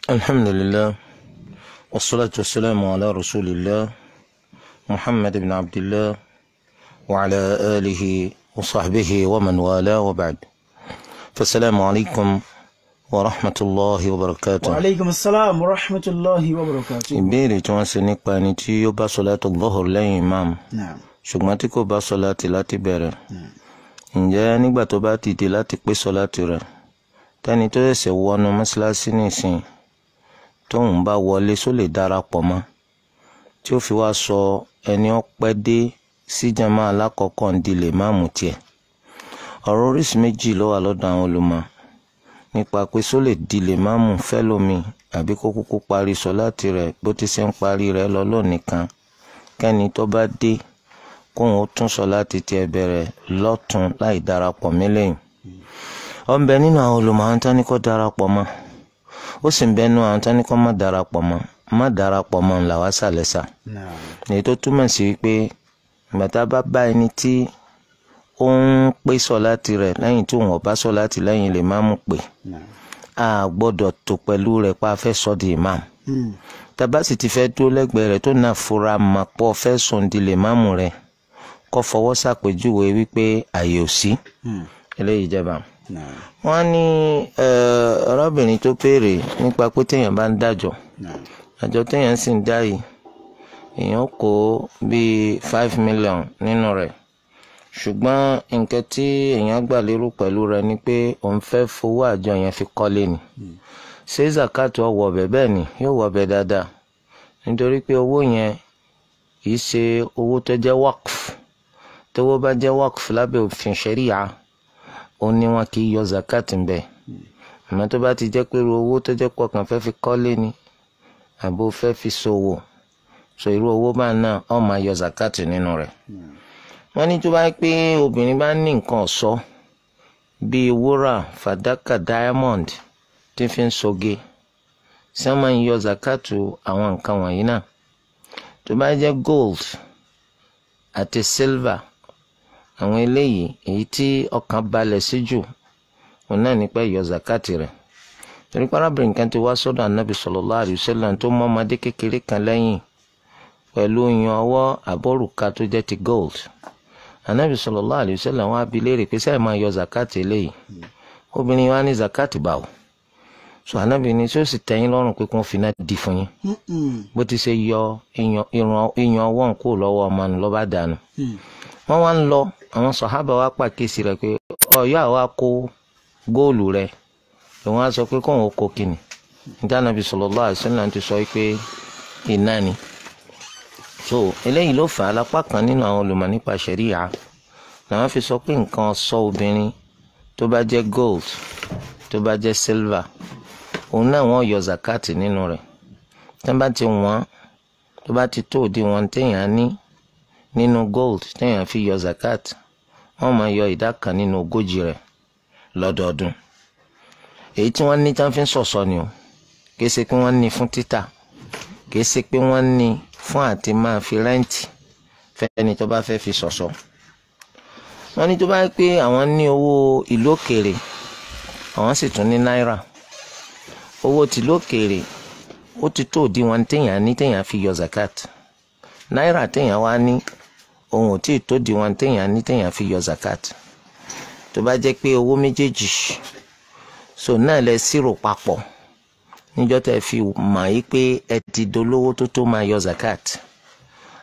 Alhamdulillah, wassalatu wassalamu ala rasulillah, Muhammad ibn Abdillah, wa ala alihi wa sahbihi wa man wala wa ba'd. Fassalamu alaikum wa rahmatulahi wa barakatuh. Wa alaikum assalam wa rahmatulahi wa barakatuh. Ìbéèrè tí wọ́n ṣe nípa ẹni tí ó bá sọ̀látù dhuhr lẹ́yìn imam, ṣùgbọ́n tí kò bá sọ̀láàtì láti bẹ̀rẹ̀, ǹjẹ́ nígbà tó bá dìde láti pé sọ̀láàtì rẹ̀, tẹ́ni tó ṣẹ̀ṣẹ̀ wọnú mọ́ṣáláṣí nìsín tóun bá wọlé só lè darapọ̀ mọ́ tí ó fi wá sọ ẹni ọpẹ́ dé sí jàmá alákọ̀ọ́kọ́ ń di lè máàmù tiẹ̀. Ọ̀rọ̀ oríṣi méjì ló wà lọ́dọ̀ àwọn olùmọ̀ nípa pé só lè di lè máàmù fẹ́lómi àbí kó kúkú parí sọ̀láàtì rẹ̀ bó ti ṣe ń parí rẹ̀ lọ lónìí kan, kẹ́ni tó bá dé kóun ó tún sọ̀láàtì tiẹ̀ bẹ̀rẹ̀ lọ́tún láì darapọ̀ mílẹ̀yìn. Ó ń bẹ nínú àwọn olùmọ̀ àwọn tán ní kó darapọ̀ mọ́, ó sì ń bẹ nínú àwọn tán ní kó má darapọ̀ mọ́. Má darapọ̀ mọ́ ńlá wá sàlẹ̀sà. Èyí tó túmọ̀ sí pé ìgbà tá a bá bá ẹni tí ó ń pé sọ̀láàtì rẹ̀ lẹ́yìn tí òun ò bá sọ̀láàtì lẹ́yìn lè máàmù pé, a gbọ́dọ̀ tó pẹ̀lú rẹ̀ pa fẹ́ sọ di ìmáàmù. Tá bá sì ti fẹ́ dúró lẹ́gbẹ̀ẹ́ rẹ̀ tó náà fura mà pọ̀ fẹ́ sùn di lè máàmù rẹ̀, kó fọwọ́ ṣàpèjúwe wípé àyè ò sí. Eléyìí jẹba. Wọ́n ní arábìnrin tó béèrè nípa pé téèyàn bá ń dájọ́, àjọ téèyàn sì ń dá yìí, èèyàn kó bíi 5 million nínú rẹ̀, ṣùgbọ́n nǹkan tí èèyàn gbà lérò pẹ̀lú rẹ̀ ni pé òun fẹ́ fowó àjọ yẹn fi kọ́lé ni. Ṣé zakat ó wọ ọbẹ̀? Bẹ́ẹ̀ ni, yóò wọ ọbẹ̀ dáadáa, nítorí pé owó yẹn kì í ṣe owó tó jẹ́ waqf. Tówó bá jẹ́ waqf lábẹ́ òfin ṣẹ̀ríà, ó ní wọn kì í yọ zakat ń bẹ̀. Àmọ́ tó bá ti jẹ́ pé irú owó tó jẹ́ pọ̀ kàn fẹ́ fi kọ́lé ni àbó fẹ́ fi ṣòwò, so irú owó bá náà ó máa yọ zakat nínú rẹ̀. Wọ́n ní tó bá pé obìnrin bá ní nǹkan ọ̀ṣọ́ bíi wúrà, fàdákà, diamond tí fi ń soge, ṣé wọ́n máa ń yọ zakat àwọn nǹkan wọ̀nyí náà? Tó bá jẹ́ gold àti silver, àwọn eléyìí èyí tí ọkàn balẹ̀ sí jù, òun náà nípa yọ zakati rẹ̀. Torí pé arábìnrin kan ti wá sọ́dọ̀ anabi sallallahu alaihi wasallam tó mọ́ ọmọdé kékeré kan lẹ́yìn pẹ̀lú yan ọwọ́ àbọ̀rùka tó jẹ́ ti gold. Anabi sallallahu alaihi wasallam wá bi léèrè pé sẹ́ẹ̀ máa yọ zakati eléyìí? Obìnrin wa ní zakati báwo? So anabi ní tí ó sì tẹ́yìn lọ́rùn pé kí wọ́n fi náà di fún yín. Bó ti ṣe yọ ìyan ọwọ́ ń kó lọ́wọ́ ọmọ nù lọ́ba dànù. Wọ́n wá ń lọ, àwọn sọ̀hábà wá pàkíyèsí rẹ̀ pé ọ̀yọ́ àwa kó góòlù rẹ̀. Lòun á sọ pé kóun ó kó kìnnì. Níta Ànábì sallallahu alaihi wasallam ti sọ pé iná ni. So eléyìí ló fà á lápá kan nínú àwọn olùmọ̀ nípa ṣẹ̀ríà làwọn fi sọ pé nǹkan ọ̀ṣọ́ obìnrin tó bá jẹ́ gold, tó bá jẹ́ silver, òun náà wọ́n yọ zakati nínú rẹ̀. Tó bá ti wọ́n, tó bá ti tó òdiwọ̀n téèyàn ní nínú gold téèyàn fi yọ zakat, wọ́n máa yọ ìdá kan nínú 40 rẹ̀ lọ́dọọdún. Èyí tí wọ́n ní tán fi ń ṣọ̀ṣọ́ ni o, kìí ṣe pé wọ́n ní fún títà, kìí ṣe pé wọ́n ní fún àti máa fi rẹ́ǹtì fẹ́ni tó bá fẹ́ fi ṣọ̀ṣọ́. Wọ́n ní tó bá pé àwọn ní owó ìlú òkèèrè, àwọn sì tún ní náírà. Owó tìlú òkèèrè ó ti tó òdiwọ̀n téèyàn ní téèyàn fi yọ zakat. Náírà téèyàn wá ní òun ò tí ì tó òdiwọ̀n téèyàn ní téèyàn fi yọ zakat. Tó bá jẹ́ pé owó méjèèjì so náà lẹ ṣírò papọ̀ níjọ́ tẹ́ fi mọ̀ yí pé ẹ ti dolówó tó tó máa yọ zakat,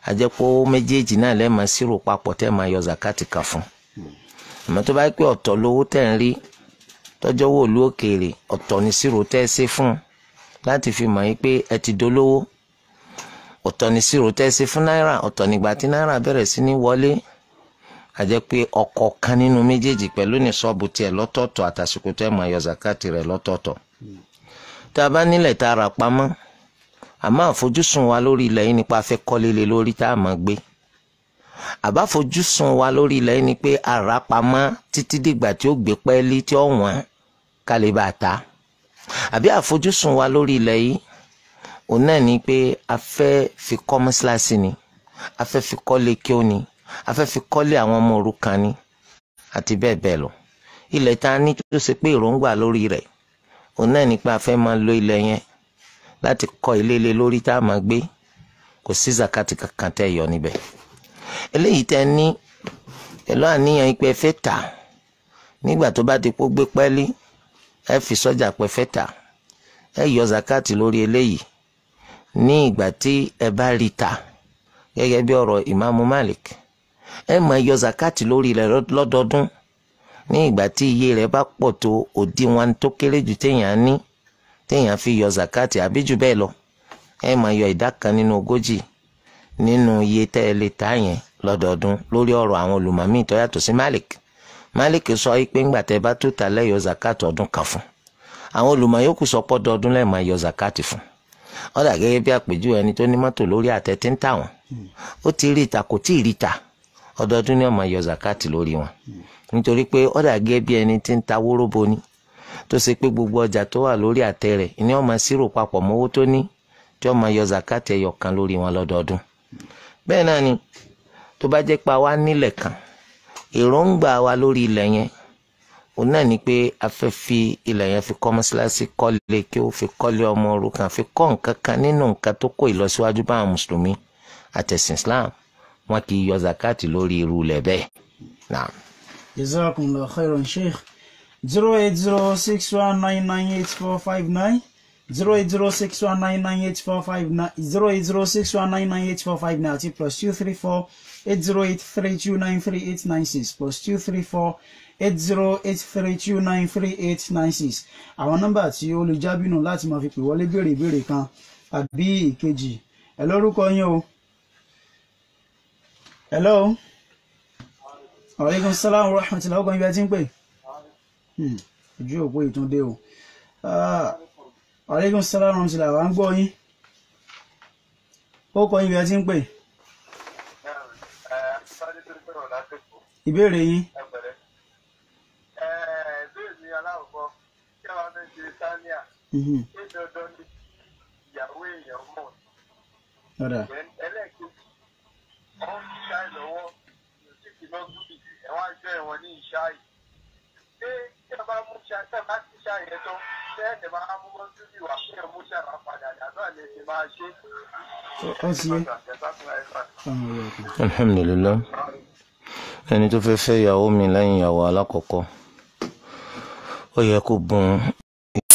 àjẹpọ̀ owó méjèèjì náà lẹ máa ṣírò papọ̀ tẹ́ máa yọ zakat kan fún. Àmọ́ tó bá jẹ́ pé ọ̀tọ̀ lówó tẹ́ ń rí tọ́jọ́ wò lú òkèèrè, ọ̀tọ̀ ní ṣírò tẹ́ ṣe fún láti fi mọ̀ yí pé ẹ ti dolówó. Ọ̀tọ̀ ní ṣírò tẹ́ ṣe fún náírà, ọ̀tọ̀ nígbà tí náírà bẹ̀rẹ̀ sí ní wọlé. A jẹ́ pé ọ̀kọ̀ọ̀kan nínú méjèèjì pẹ̀lú ní sọ́ọ̀bù tiẹ̀ lọ́tọ̀ọ̀tọ̀ àtàsìkò tẹ́ máa yọ zakati rẹ̀ lọ́tọ̀ọ̀tọ̀. Tá a bá nílẹ̀ tá a rà pamọ́, àmọ́ àfojúsùn wa lórí ilẹ̀ yìí nípa fẹ́ kọ́lé lé lórí tá a máa gbé. Àbáfojúsùn wa lórí ilẹ̀ yìí ni pé a rà pamọ́ títí dìgbà tí ó gbé pẹ́ẹ́lí tí ó wọ́n ká lè bá a ta. Àbí àfojúsùn wa lórí ilẹ̀ yìí òun náà ni pé a fẹ́ fi kọ́ mọ́ṣáláṣí ni, a fẹ́ fi kọ́lé kí ó ni, a fẹ́ fi kọ́lé àwọn ọmọ òrukàn ni, àti bẹ́ẹ̀ bẹ́ẹ̀ lọ. Ilẹ̀ tá a ní tó ṣe pé èròǹgbà lórí rẹ̀ òun náà ni pé a fẹ́ máa lo ilẹ̀ yẹn láti kọ́ ilé lé lórí tá a máa gbé, kò sí zakati kankan tẹ́ yọ níbẹ̀. Eléyìí tẹ́ ní pẹ̀lú àníyàn pé ẹ fẹ́ tà, nígbà tó bá ti kó gbé pẹ́ẹ́lí ẹ fi sọ́jà pé fẹ́ tà, ẹ yọ zakati lórí eléyìí ní ìgbà tí ẹ bá rí tà gẹ́gẹ́ bí ọ̀rọ̀ ìmáàmù Malik. Ẹ máa yọ zakati lórí rẹ̀ lọ́dọọdún ní ìgbà tí iye rẹ̀ bá pọ̀ tó òdiwọ̀n tó kéré jù téèyàn ní téèyàn fi yọ zakati àbí jù bẹ́ẹ̀ lọ. Ẹ máa yọ ìdá kan nínú 40 nínú iye tẹ́ ẹ lè tà yẹn lọ́dọọdún lórí ọ̀rọ̀ àwọn olùmọ̀mí tó yàtọ̀ sí Malik. Malik sọ pé ńgbà tẹ́ bá tó ta lẹ́yọ zakati ọdún kan fún. Àwọn olùmọ̀ yòókù sọ pé ọdọọdún lẹ́ẹ̀ máa yọ zakati fún. Ó dà gẹ́gẹ́ bí àpèjúwe ẹni tó ní mọ́tò lórí àtẹ tí ń tà wọ́n, ó ti rí ìta kò tí ì rí ìta, ọdọọdún ni ó máa yọ zakati lórí wọn. Nítorí pé ó dà gẹ́gẹ́ bí ẹni tí ń ta wóróbo ni, tó ṣe pé gbogbo ọjà tó wà lórí àtẹ rẹ̀ ni ó máa ṣírò papọ̀ mọ́wó tó ní tí ó máa yọ zakati ẹyọ kan lórí wọn lọ́dọọdún. Bẹ́ẹ̀ náà ni tó bá jẹ́ pé a wá nílẹ̀ kan, èròǹgbà wa lórí ilẹ̀ yẹn òun náà ni pé a fẹ́ fi ilẹ̀ yẹn fi kọ́ mọ́ṣáláṣí, kọ́lé kí ó fi kọ́lé ọmọ òrukàn, fi kọ́ nǹkan kan nínú nǹkan tó kó ìlọsíwájú bá àwọn mùsùlùmí àtẹ̀sìn Islam, wọn kì í yọ zakati lórí irú ilẹ̀ bẹ́ẹ̀. Naam. Jazakumullahu khairan Sheikh. 08061998459 08061998459 08061998459 àti +234 808329389 +234 808329389. Àwọn nọ́mbà tí olùjábìnú láti máa fi pè wọlé béèrè ìbéèrè kan àbí ìkejì. Ẹ lórúkọ yín o. Hello. Aleykum salaam wa rahmatullahi. Ọkàn ibi ẹ ti ń pè. Ojú òpó ìtúndé o. Aleykum salaam wa rahmatullahi. Wà ń gbọ́ yín. Ó kọ ibi ẹ ti ń pè. Ìbéèrè yín. Ṣé dandan ni ìyàwó èèyàn mọ̀? Ẹlẹ́ẹ̀kejì, wọ́n ń ṣáì lọ́wọ́, sì kì lọ gúbì, ẹ̀ wá jọ ẹ̀wọ̀n ní ìṣáì. Ṣé tí ẹ bá mú ṣáì, tẹ́ bá ti ṣáì yẹn tán, ṣé ẹ̀sẹ̀ máa mú mọ́ gúbì wá kí ẹ mú ṣáì wá padà dàbí àlè ṣe máa ṣe? Ó ti yé. Alhamdulillah. Ẹni tó fẹ́ fẹ́ ìyàwó mi lẹ́yìn ìyàwó alákọ̀ọ́kọ́, ó yẹ kó bùn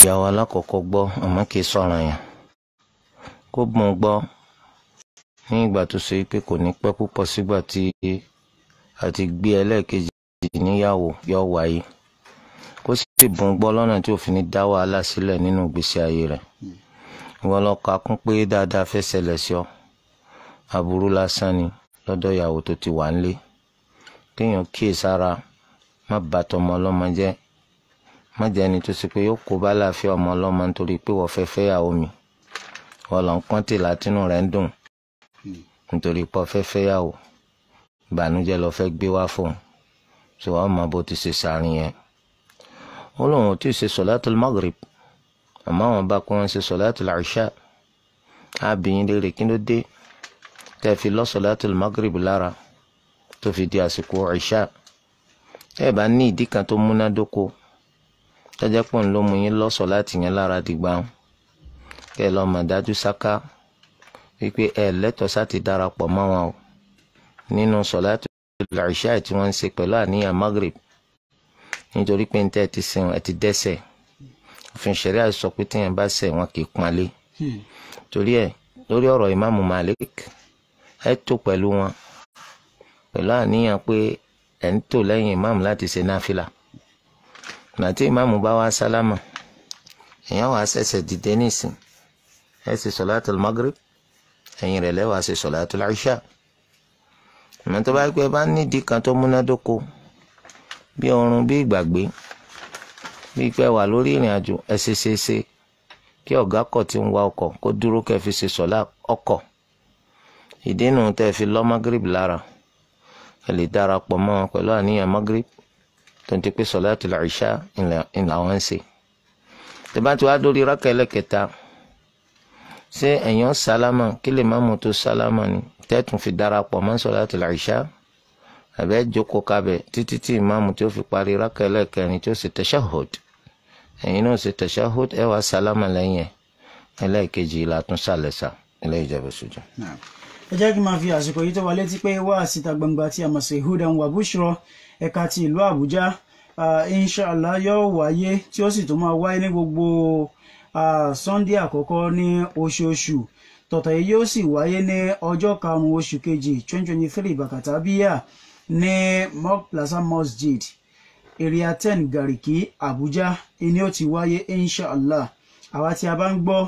ìyàwó alákọ̀ọ́kọ́ gbọ́, àmọ́ kì í sọ̀ràn yẹn. Kó bùn gbọ́ ní ìgbà tó ṣe pé kò ní pẹ́ púpọ̀ sígbà tí àti gbé ẹlẹ́ẹ̀kejì níyàwó yọ wáyé. Kó sì bùn gbọ́ lọ́nà tí òfin ní dá wàhálà sílẹ̀ nínú ìgbésí ayé rẹ̀. Ìwọ lọ kà kún pé dáadáa fẹ́ ṣẹlẹ̀ sí ọ, aburú lásán ni lọ́dọ̀ ìyàwó tó ti wà nílé. Kéèyàn kíyèsára, má bà tọmọ ọlọ́mọ jẹ́, má jẹ́ ẹni tó ṣe pé yóò kó bá láàfin ọmọ ọlọ́mọ nítorí pé wọ́n fẹ́ fẹ́yàwó mi. Wọ́n lọ ń pọ́n tì látínú rẹ̀ ń dùn nítorí pé wọ́n fẹ́ fẹ́yàwó, ìbànújẹ́ lọ fẹ́ gbé wá fún un. Ṣé wàá mọ bó ti ṣe sàárín yẹn? Ó lóun ò tí ì ṣe sọ̀látùl Maghrib, àmọ́ àwọn bá pé wọ́n ṣe sọ̀látùl Ìṣá. Á bi yín léèrè kí ló dé tẹ́ fi lọ́ sọ̀látùl Maghrib lára tó fi di àsìkò Ìṣá. Tẹ́ ẹ bá ní ìdí kan tó múnádóko tọ́jẹ́ pọ̀ ń ló mú yín lọ́sọ̀ láti yẹn lára dìgbà ń kẹ́ ẹ lọ́ọ́ mọ̀ dájú sáká wípé ẹ lẹ́tọ̀ọ́ sáti darapọ̀ mọ́ wọn o nínú sọ̀láàtù ìṣá tí wọ́n ń ṣe pẹ̀lú àníyàn Maghrib, nítorí pé níta ẹ ti sìn ẹ ti dẹ́ṣẹ̀. Òfin ṣẹ̀ríà sọ pé téèyàn bá ṣẹ̀ wọn kì í pọ́nlé. Torí ẹ lórí ọ̀rọ̀ ìmáàmù Malik, ẹ tó pẹ̀lú wọn pẹ̀lú àníyàn pé ẹ̀ ń tò lẹ́yìn ìmáàmù láti ṣe náfìlà. Nàti ìmáàmù bá wá sálámà, èèyàn wàá ṣẹ̀ṣẹ̀ dìde nísìn, ẹ ṣe sọ̀látùl Maghrib, ẹ̀yìn rẹ̀ lẹ́wàá ṣe sọ̀látùl Ìṣá. Ìmọ̀ tó bá pẹ́ bá nídìí kan tó múnádóko bí oorun, bí ìgbàgbé, bí pẹ́ wà lórí ìrìn àjò, ẹ ṣe ṣe ṣe kí ọ̀gá kọ̀ tí ń wa ọkọ̀ kó dúró kẹ́ fi ṣe sọ̀lá ọkọ̀. Ìdí nu tẹ́ fi lọ́ Maghrib lára, ẹ lè darapọ̀ mọ́ wọn pẹ̀lú àníyàn Maghrib tó ń ti pé sọ̀látùl Ìṣá ìlà wọn ń ṣe. Tó bá ti wá dórí rákà ẹlẹ́kẹta, ṣé ẹ̀yàn sálámà kí lè má mú tó sálámà ni tẹ́tùn fi darapọ̀ mọ́ sọ̀látùl Ìṣá, àbẹ́ jókòó kabẹ̀ títí tí ìmáàmù tí ó fi parí rákà ẹlẹ́kẹrin tí ó ṣe tashahhud, ẹ̀yin náà ṣe tashahhud, ẹ wá sálámà lẹ́yìn ẹ̀. Ẹlẹ́ẹ̀kejì la tún ṣàlẹ̀ṣà. Ilé ìjẹ̀bù sójú. Ẹ jẹ́ kí n máa fi àsìkò yìí tó wa létí pé wá síta gbangba tí a mọ̀ sí Hudan wa Bushra ẹ̀ka ti ìlú Àbújá inshallah yóò wáyé tí ó sì tún máa wáyé ní gbogbo Sunday àkọ́kọ́ ní oṣooṣù. Tọ̀tọ̀ yìí yóò sì wáyé ní ọjọ́ 5 oṣù kejì 2023 bàkàtà bíyà ní Mok Plaza Masjid Area 10 Gariki Àbújá ni ó ti wáyé inshallah. Àwa tí a bá ń gbọ́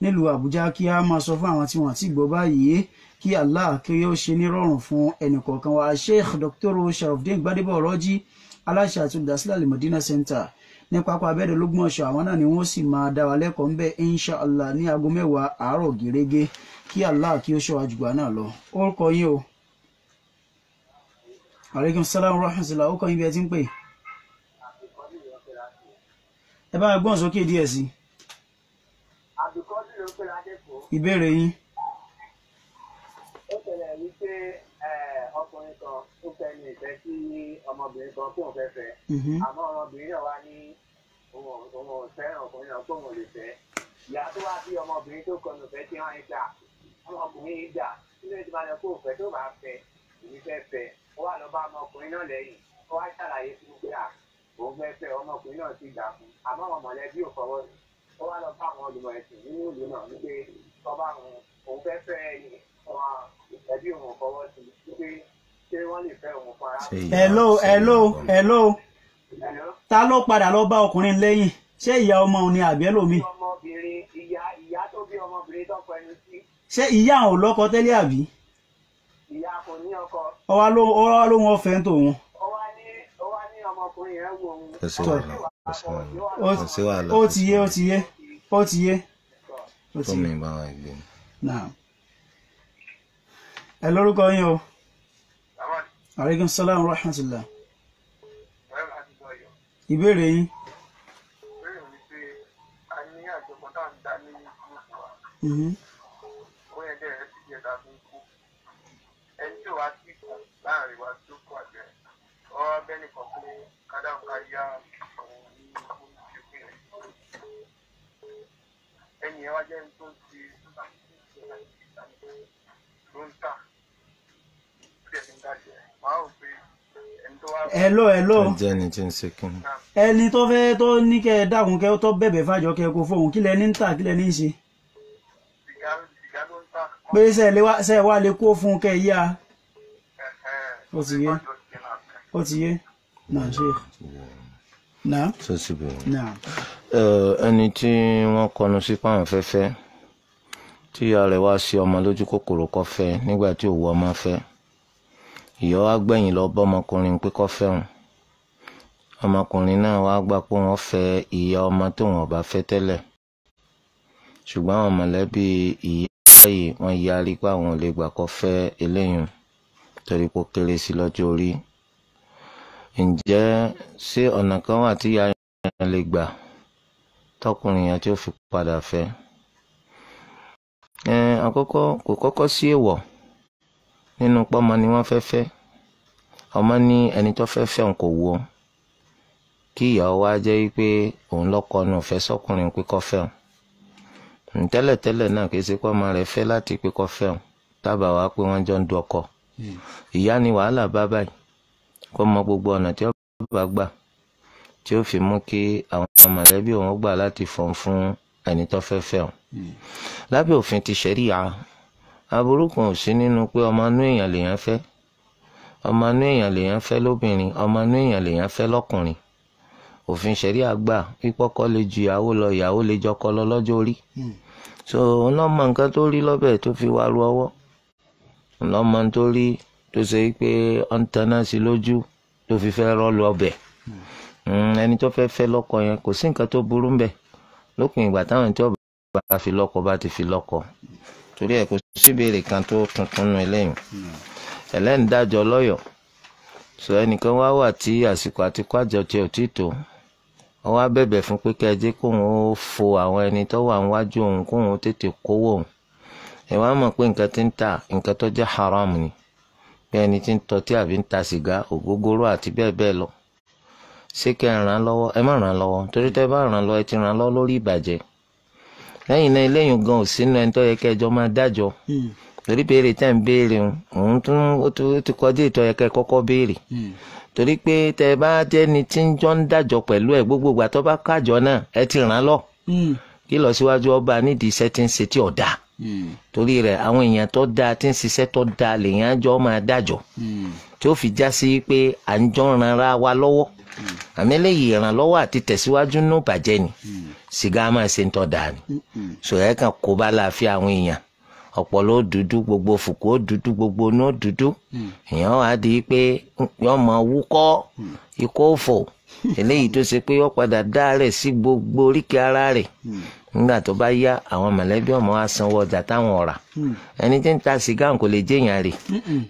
nílùú Àbújá kí a máa sọ fún àwọn tí wọ́n ti gbọ́ báyìí kí Allah kí ó ṣe ní rọrùn fún ẹnìkọ̀ọ̀kan wa. Sheikh Dr. Sharafdin Gbadebo Rọ́jí, aláṣẹ àti olùdásílẹ̀ Al-Madina Center ní pápá abẹ́rẹ́ Lógbómọ̀ṣọ́, àwọn náà ni wọ́n sì máa dá wa lẹ́kọ̀ọ́ ńbẹ̀ inshallah ní aago 10 àárọ̀ gẹ́gẹ́. Kí Allah kí ó ṣọ́ àjùgbà náà lọ. Orúkọ yín o. Aleykum salaam wa rahmatulah. Ó kọ́ yín bí ẹ ti ń pè. Ẹ bá gbọ́n sókè díẹ̀ sí. Ìbéèrè yín. Ó ṣẹlẹ̀ wípé ọkùnrin kan ó fẹ́ ní ìfẹ́ sí ọmọbìnrin kan kóun fẹ́ fẹ́. Àmọ́ ọmọbìnrin náà wá ní òun ò fẹ́ràn ọkùnrin náà kóun ò lè fẹ́. Ìyá tó wá bí ọmọbìnrin tó kọnu fẹ́ tí wọ́n ń gbà ọmọkùnrin yìí gbà nínú ètò ìbáná kóun fẹ́ tó bá fẹ́ èmi fẹ́ fẹ́. Ó wá lọ bá ọmọkùnrin náà lẹ́yìn, ó wá ṣàlàyé fún un pé òun fẹ́ fẹ́, ọmọkùnrin náà ti gbà fún un àmọ́ àwọn mọ̀lẹ́bí ò fọwọ́ sí. Ó wá lọ bá àwọn olùmọ̀ ẹ̀sìn nínú ìlú náà wípé ọba òun fẹ́ fẹ́ ẹbí òun fọwọ́ sí wípé ṣé wọ́n lè fẹ́ òun fún ara. Hello, hello, hello. Ta ló padà lọ bá ọkùnrin lẹ́yìn? Ṣé ìyá ọmọ òun ni àbí ẹlòmíì? Ọmọbìnrin ìyá tó bí ọmọbìnrin tó pẹnu sí. Ṣé ìyá òun lọ́kọ tẹ́lẹ̀ àbí? Ìyá kò ní ọkọ. Ó wá lóhun ọ̀fẹ́ ń tòun. Ó wá ní ọmọkùnrin yẹn wo òun. Ó ti yé, ó ti yé, ó ti yé. Tómi bá wa gbé. Ẹ lórúkọ yín o. Aleykum salaam wa rahmatulah. Ìbéèrè yín. Ìbéèrè mi pé a ní àjọpọ̀ tá à ń dá ní gúúpù wa. Ó yẹ kí ẹ̀rẹ́ sì jẹ́ tàbí kú. Ẹni tí ò wá sí kù láàrin wa tó kù àgbẹ̀. Ọwọ́ abẹ́nìkan pé kádàmù ká yá òun ní ìṣègùn rẹ̀. Ẹni yẹn wá jẹ́ ẹni tó ń ti tó ń tà. Ó dẹ̀ ti ń dájẹ́. Màá rò pé ẹni tó wá. Hello, hello. Ẹ jẹ́ ẹni tí ń ṣe kí ni. Ẹni tó fẹ́ tó ní kẹ́ ẹ dákun kẹ́ tó bẹ̀bẹ̀ fàjọ kẹ́ kó fóun kí lẹ ní ń tà kí lẹ ní ń ṣe. Sìgá ló ń tà. Pé ṣe wá lè kó fún kẹ́ yá. Ó ti yé. Ó ti yé. Náà ṣe. Náà. Tó sì bẹ̀rẹ̀. Náà. Ẹni tí wọ́n kọnu sí páwọn fẹ́fẹ́ tí ìyá rẹ̀ wá sí ọmọ lójú kòkòrò kó fẹ́ nígbà tí òwú ọmọ fẹ́. Ìyá wa gbẹ̀yìn lọ bá ọmọkùnrin pé kó fẹ́ òun. Ọmọkùnrin náà wá gbà pé wọ́n fẹ́ ìyá ọmọ tó wọn bá fẹ́ tẹ́lẹ̀. Ṣùgbọ́n àwọn mọ̀lẹ́bí ìyá yìí wọ́n yarí pé àwọn ò lè gbà kó fẹ́ eléyìí torí pé ó kéré sí lọ́jọ́ orí. Ǹjẹ́ ṣé ọ̀nà kan wà tí ìyá yẹn lè gbà tọkùnrin yẹn tí ó fi padà fẹ́? Àkọ́kọ́ kò kọ́kọ́ sí èèwọ̀ nínú pọ́mọ ni wọ́n fẹ́ fẹ́. Ọmọ ní ẹni tó fẹ́ fẹ́ òun kò wù ọ́. Kí ìyàwó wa jẹ́ pé òun lọ́kọ ní òfẹ́ sọ́kùnrin pé kó fẹ́ òun. Tẹ́lẹ̀tẹ́lẹ̀ náà kì í ṣe pé ọmọ rẹ̀ fẹ́ láti pé kó fẹ́ òun. Tábà wá pé wọ́n jọ ń du ọkọ. Ìyá ni wàhálà bá báyìí. Kó mọ gbogbo ọ̀nà tí ó bá gbà tí ó fi mú kí àwọn mọ̀lẹ́bí òun gbà láti fọ̀n fún ẹni tó fẹ́ fẹ́ òun. Lábẹ́ òfin ti ṣẹ̀ríà, aburú kan ò sí nínú pé ọmọ inú èèyàn lèèyàn fẹ́. Ọmọ inú èèyàn lèèyàn fẹ́ lóbìnrin, ọmọ inú èèyàn lèèyàn fẹ́ lọ́kùnrin. Òfin ṣẹ̀ríà gbà pípọ́kọ lè ju ìyàwó lọ, ìyàwó lè jọkọ lọ lọ́jọ́ orí. So òun náà mọ nǹkan tó rí lọ́bẹ̀ tó fi wá ru ọwọ́. Òun náà mọ tó rí tó ṣe pé ó ń taná sí lójú tó fi fẹ́ rọ́ lu ọbẹ̀. Ẹni tó fẹ́ fẹ́ lọ́kọ yẹn kò sí nǹkan tó burú ńbẹ̀ lópin ìgbà táwọn tí ó bá fi lọ́kọ bá ti fi lọ́kọ. Torí ẹ̀ kò síbèrè kan tó tuntun nù eléyìí. Ẹlẹ́nìdájọ́ lọ́yọ̀. Sọ ẹnìkan wá wà tí àsìkò àti kó àjọ tí ò tí tó. Ó wá bẹ̀bẹ̀ fún pé kẹ́ ẹ jẹ́ kóun ó fo àwọn ẹni tó wà níwájú òun kóun ó tètè kówó òun. Ẹ wá mọ̀ pé nǹkan tí ń tà nǹkan tó jẹ́ haram ni. Bí ẹni tí ń tọ́tí àbí ń ta sìgá, ògógóró àti bẹ́ẹ̀ bẹ́ẹ̀ lọ. Ṣé kẹ́ ẹ ràn án lọ́wọ́? Ẹ má ràn án lọ́wọ́. Torí tẹ́ bá ràn án lọ́wọ́, ẹ ti ràn án lọ́wọ́ lórí ìbàjẹ́. Lẹ́yìn náà eléyìí gan ò sínú ẹni tó yẹ kẹjọ máa dájọ́. Torí béèrè tẹ́ ń béèrè òun tún ó ti kọjá ìtọ́ yẹ kẹ́ kọ́kọ́ béèrè. Torí pé tẹ́ bá jẹ́ni tí ń jọ ń dájọ́ pẹ̀lú ẹ̀ gbogbo ìgbà tó bá kájọ náà ẹ ti ràn án lọ. Kí lọ síwájú ọba nídìí iṣẹ́ tí ń ṣe tí ò dáa. Torí rẹ̀ àwọn èèyàn tó dáa tí ń ṣiṣẹ́ tó dáa lèèyàn jọ máa dájọ́. Tí ó fi já sí pé à ń jọ ranra wa lọ́wọ́. Àmì eléyìí ìrànlọ́wọ́ àti tẹ̀síwájú nù bàjẹ́ ni. Sìgá máa ṣe ń tọ́ da ni. Sọ̀rọ̀ kan kó bá láàfin àwọn èèyàn. Ọ̀pọ̀lọ́ ó dúdú, gbogbo fùkú ó dúdú, gbogbo inú ó dúdú. Èèyàn wá di pé yọ́n máa wúkọ́ ikọ́ òfò. Eléyìí tó ṣe pé yọ́ padà dá rẹ̀ sí gbogbo oríkèé ara rẹ̀. Nígbà tó bá yá àwọn mọ̀lẹ́bí ọmọ wa sanwó ọjà táwọn ọ̀rà. Ẹni tí ń ta sìgá kò lè jẹ́yàn rè.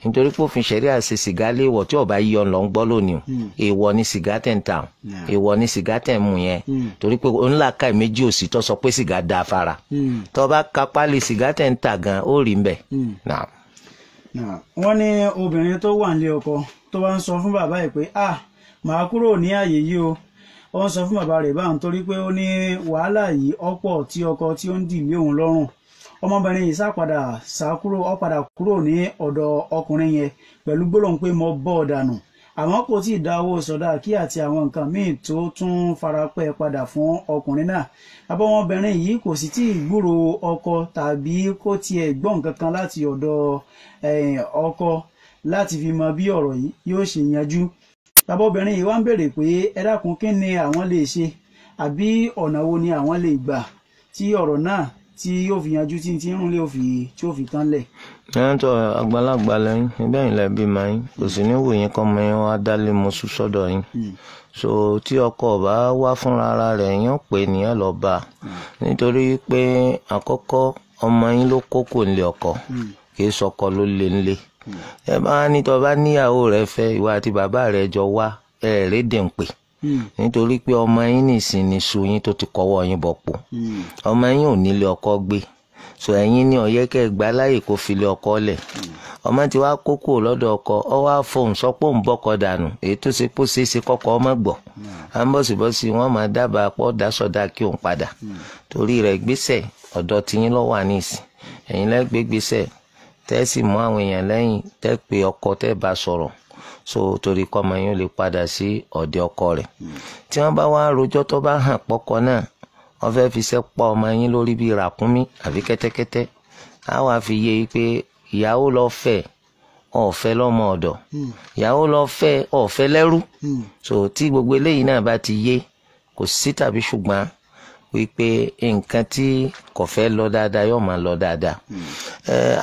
Nítorí pé òfin ṣẹ̀ríà ṣe sìgá léèwọ̀ tí ọba yíyọ lọ ń gbọ́ lónìí o. Èèwọ̀ ni sìgá tẹ̀ ń ta o. Èèwọ̀ ni sìgá tẹ̀ ń mu yẹn. Torí pé onílàkà méjì òsì tó sọ pé sìgá da fara. Tó bá ka pálí sìgá tẹ̀ ń ta gan ó rí mbẹ̀. Wọ́n ní obìnrin tó wà nílé ọkọ tó bá ń sọ fún bàbá ẹ̀ pé ah màá kúrò ní àyè yìí o. Ó ń sọ fún bàbá rẹ̀ báwọn torí pé ó ní wàhálà yìí ọ̀pọ̀ tí ọkọ tí ó ń dì lé òun lọ́rùn. Ọmọbìnrin yìí sá kúrò ó padà kúrò ní ọ̀dọ̀ ọkùnrin yẹn pẹ̀lú gbólóhùn pé mo bọ́ ọ dànù. Àmọ́ kò tí ì dá owó sọ̀dá kí àti àwọn nǹkan míì tó tún farapẹ́ padà fún ọkùnrin náà. Bàbá ọmọbìnrin yìí kò sì tí ì gbúrò ọkọ tàbí kó tiẹ̀ gbọ́ nǹkan kan láti ọ̀dọ̀ ọkọ láti fi mọ bí ọ̀rọ̀ yìí yóò ṣe yanjú. Bàbá obìnrin yìí wá ń béèrè pé ẹ dákun kí ni àwọn lè ṣe àbí ọ̀nà wo ni àwọn lè gbà tí ọ̀rọ̀ náà tí yóò fi yanjú tí tí ń rún lé tí ó fi tán lẹ̀. Ẹ̀yìn tó àgbàlagbà lẹ́yìn ẹgbẹ́ yìí lẹ́bi máa yín kò sì ní wò yín kọ́ mọ yín wá dálé mọ́sú sọ́dọ̀ yín. So tí ọkọ bá wá fúnra ara rẹ̀ yín ó pè nìyẹn lọ bá a. Nítorí pé àkọ́kọ́ ọmọ yín ló kókò nílé ọkọ kì í sọkọ ló lé nílé. Ẹ bá ní tó bá níyàwó rẹ fẹ́ ìwọ àti bàbá rẹ jọ wá ẹ rédè ń pè. Nítorí pé ọmọ yín nìsín ní su yín tó ti kọ́wọ́ yín bọ̀ pò. Ọmọ yín ò nílé ọkọ gbé. So ẹ̀yin ní ó yẹ kẹ́ gbà láyè kó filé ọkọ lẹ̀. Ọmọ tí wàá kókó lọ́dọ̀ ọkọ ọ wá fohùn sọ pé òun bọ́kọ dànù èyí tó ṣe pé ó ṣeé ṣe kọ́kọ́ ọmọ gbọ́. À ń bọ̀sibọ́sí wọ́n máa dábàá pọ̀ dásọ̀dá kí òun padà. Torí rẹ̀ gbèsè ọ̀dọ̀ tiyín ló wà nísìn. Ẹ̀yin lẹ́gbẹ̀ẹ́ gbèsè tẹ́ sì mú àwọn èèyàn lẹ́yìn tẹ́ pé ọkọ tẹ́ bá sọ̀rọ̀. So torí kọ́ ọmọ yín lè padà sí ọ̀dẹ̀ ọkọ rẹ̀. Tí wọ́n bá wá rojọ́ tó bá hàn pọ́kọ náà wọ́n fẹ́ fi ṣẹ́ pa ọmọ yín lórí bíi ràkúnmí àbí kẹ́tẹ́kẹ́tẹ́. Á wàá fi yé e pé ìyàwó lọ fẹ́ ọ̀fẹ́ lọ́mọ ọ̀dọ̀. Ìyàwó lọ fẹ́ ọ̀fẹ́ lẹ́rú. So tí gbogbo eléyìí náà bá ti yé kò sí tàbí ṣùgbọ́n wípé nǹkan tí kò fẹ́ lọ dáadáa yóò máa lọ dáadáa.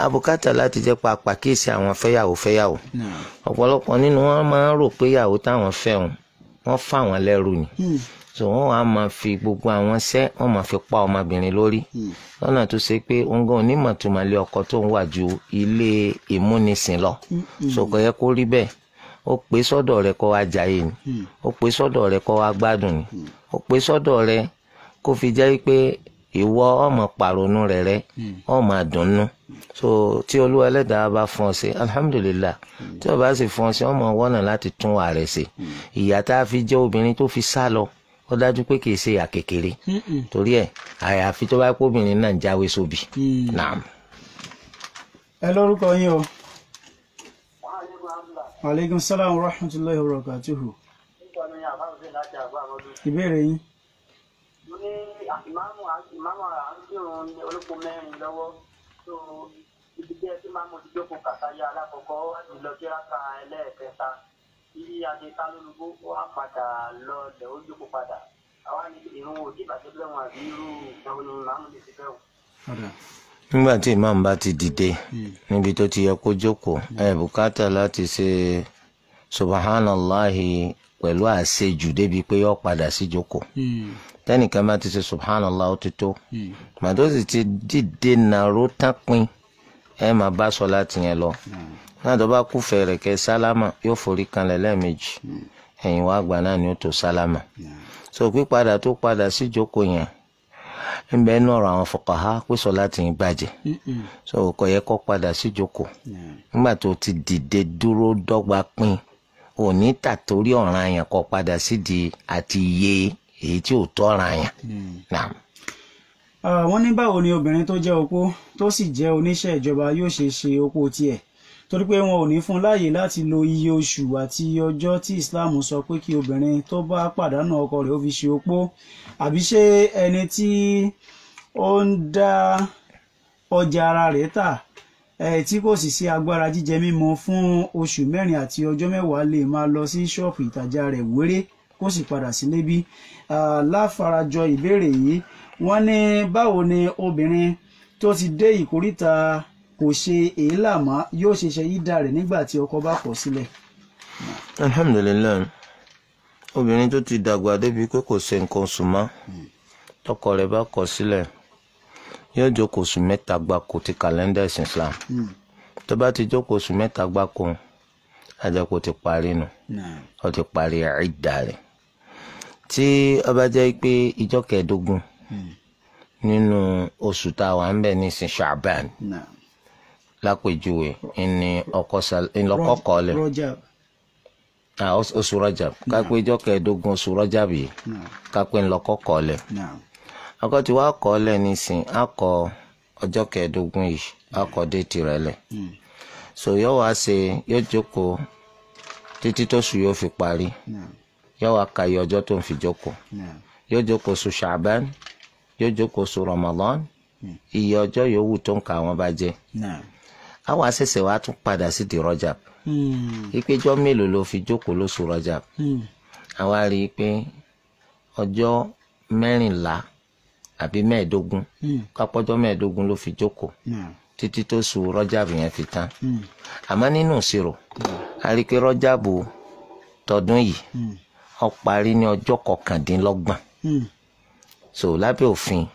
Abùkátà láti jẹ́ pa àpàkíyèsí àwọn fẹ́yàwó fẹ́yàwó. Ọ̀pọ̀lọpọ̀ nínú wọn máa ń rò pé ìyàwó táwọn fẹ́ wọn wọ́n fà wọ́n lẹ́rú ni. So wọ́n wàá máa fi gbogbo àwọn ṣẹ́ wọ́n máa fi pa ọmọbìnrin lórí. Lọ́nà tó ṣe pé òǹgàn onímọ̀ tó máa lé ọkọ tó ń wà ju ilé ìmúnisìn lọ. So kò yẹ kó rí bẹ́ẹ̀. Ó pè sọ́dọ̀ rẹ̀ kó wá jayé ni. Ó pè sọ́dọ̀ rẹ̀ kó wá gbádùn ni. Ó pè sọ́dọ̀ rẹ̀ kó fi jẹ́ pé ìwọ ọmọ pàrònú rẹ̀ rẹ̀ ọmọ àdùnnú. So tí Olúwa Ẹlẹ́dàá bá fún ọ ṣe alhamdulillah. Tí ó bá sì fún ọ ṣe ọmọ wọ́nà láti tún wà rẹ̀ ṣe. Ìyà tá a fi jẹ́ obìnrin tó fi sá lọ ó dájú pé kì í ṣe ìyà kékeré. Torí ẹ̀ àyàfi tó bá pé obìnrin náà ń jáwé sóbì. Naam. Ẹ lórúkọ yín o. Aleykum salaam wa rahmatulahi wa barakatuhu. Ìbéèrè yín. Ìmáàmù àǹkírun olóko mẹ́rin lọ́wọ́ tó ibi tí ẹ ti máa mú ti jókòó kàtàyà alákọ̀ọ́kọ́ lọ sí rákà ẹlẹ́ẹ̀kẹta tí adé sálólubó wà padà lọ lẹ̀ ó jókòó padà àwa ní ìrun òdì ìbàjẹ́ bẹ́ẹ̀ wọn àbí irú ìgbàwo ni ìmáàmù lè ti bẹ́ẹ̀ wò. Nígbà tí ìmáàmù bá ti dìde níbi tó ti yẹ kó jókòó ẹ bùkátà láti ṣe subhanallahi pẹ̀lú àṣejù débi pé yó padà sí jókòó. Tẹ́nìkan bá ti ṣe subhanallah ó ti tó. Màdó sì ti dìde nàró tán pin ẹ máa bá sọ láti yẹn lọ. Náà tó bá kú fẹ̀rẹ̀ kẹ sálámà yóò forí kanlẹ̀ lẹ́ẹ̀mejì. Ẹ̀yìn wá àgbà náà ni ó tó sálámà. So pípadà tó padà sí jókòó yẹn ń bẹ nú ọ̀rọ̀ àwọn fuqaha pé sọ láti yín bàjẹ́. So kò yẹ kó padà sí jókòó. Nígbà tó ti dìde dúró dọ́gba pin òní tàtórí ọ̀ràn yẹn kó padà sídìí àti iye èyí tí ò tọ́ra yẹn. Wọ́n ní báwo ni obìnrin tó jẹ́ opó tó sì jẹ́ oníṣẹ́ ìjọba yóò ṣe ṣe opó tiẹ̀, torí pé wọn ò ní fún láàyè láti lo iye oṣù àti ọjọ́ tí Islam sọ pé kí obìnrin tó bá pàdánù ọkọ rẹ̀ ó fi ṣe opó. Àbí ṣé ẹni tí ó ń dá ọjà ara rẹ̀ tà tí kò sì sí agbára jíjẹ mímu fún oṣù 4 àti ọjọ́ 10 lè máa lọ sí ṣọ́ọ̀pù ìtajà rẹ̀ wéré kó sì padà sílé bí? Láfarajọ ìbéèrè yìí, wọ́n ní báwo ni obìnrin tó ti dé ìkóríta kò ṣe èélà mọ́ yóò ṣe ṣe yídà rẹ̀ nígbà tí ọkọ bá kọ̀ sílẹ̀? Alhamdulilayi, obìnrin tó ti dàgbà débi pé kò ṣe nǹkan oṣù mọ́, tọkọ rẹ̀ bá kọ̀ sílẹ̀, yóò jókòó oṣù 3 gbáko ti kàlẹ́ndà ẹ̀sìn Islam. Tó bá ti jókòó oṣù 3 gbáko, àjẹkù ti parí nù, ó ti parí ìdá rẹ̀. Tí ó bá jẹ́ pé ìjọ́ kẹẹ̀ẹ́dógún nínú oṣù tá a wà ń bẹ̀ nísìn Ṣàbán lápèjúwe ní ọkọ kọ́lẹ̀ oṣù Rajab, kápẹ́ ìjọ́ kẹẹ̀ẹ́dógún oṣù Rajab yìí, kápẹ́ ńlọkọ kọ́lẹ̀. Ọkọ tí wàá kọ́lẹ̀ nísìn, á kọ ọjọ́ kẹẹ̀ẹ́dógún yìí, á kọ déètì rẹ̀ lẹ̀. So yóò wá ṣe, yóò jókòó títí tóṣù yóò fi parí, yóò wá ka iye ọjọ́ tó ń fi jókòó. Yóò jókòó oṣù Ṣàbán, yóò jókòó oṣù Ramadan, iye ọjọ́ yòówù tó ń ka àwọn bá jẹ́. Àwọn àṣẹ̀ṣẹ̀ wa tún padà sí di Rajab. Ìpéjọ mélòó ló fi jókòó lóṣù Rajab? Àwa rí i pé ọjọ́ 14 àbí 15, kápọ́jọ́ 15 ló fi jókòó títí tó oṣù Rajab yẹn fi tán. Àmọ́ nínú ìṣirò, a rí i pé Rajab tọdún yìí ó parí ní ọjọ́ 29. So lábẹ́ òfin,